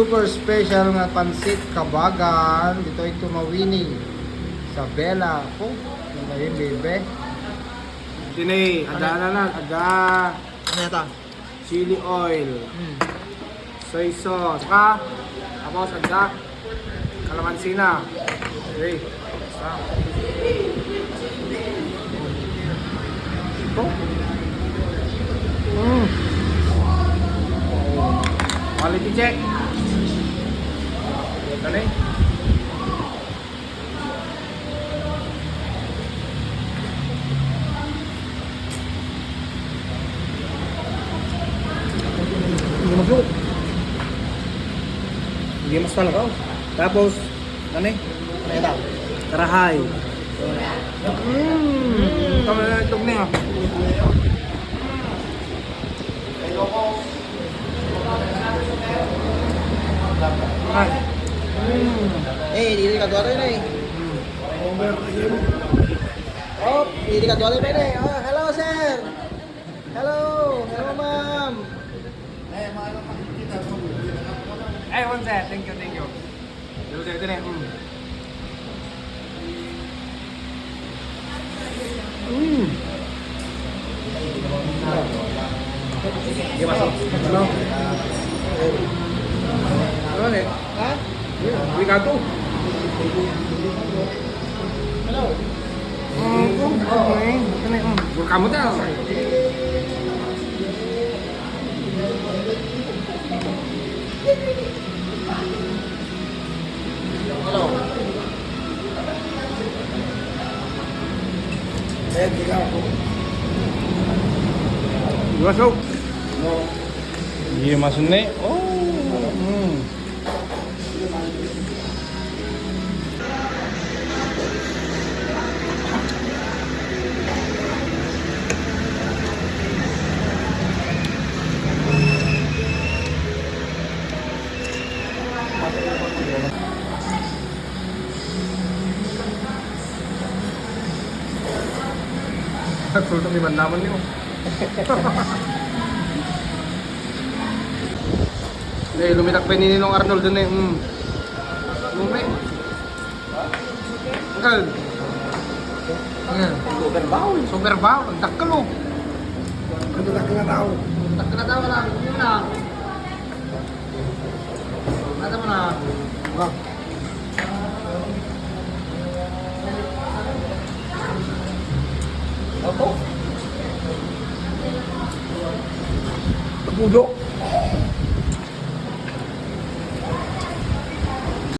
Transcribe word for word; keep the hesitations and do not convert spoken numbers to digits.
Super special nga pansit kabagan ditoy Tumawini, Isabela. Oh, ang galing, bebe. Sini, ada na na, ada. Ano yata? Chili oil. Hmm. Soy sauce. Ka? Tapos, ada. Kalamansi na. Okay. Ito. Mm. Quality check. Galing. Hindi masuk. Hindi mas talaga, oh. Tapos, ano eh? Ano ito? Karahay. Mm. Tama na itong niya. Ay. Eh, dili ka tuwa rin eh. Oh, dili ka tuwa rin eh. Oh, hello, sir. Hello. Hello, ma'am. Ay, one sir. Thank you, thank you. Dito, dito, dito, mm. Mm. Di ba? Ano? Ano ni? Ha? Delikado. Hello. Mm, oh, okay. Ito na, mm. Bulkan mo daw. Iwas, oh. Hindi masuni. Oh. Mm. Sultan ni Mandaman niyo. Hindi, lumitak pa ni Ninong Arnold dun eh. Mm. Lumi. Uncle. Ayan. Super bowl. Super bowl. Ang dakkel, oh. Ang dakkel na tao. Ang dakkel na tao lang. Yun na. Ano mo na? Ah. Opo. Pudo.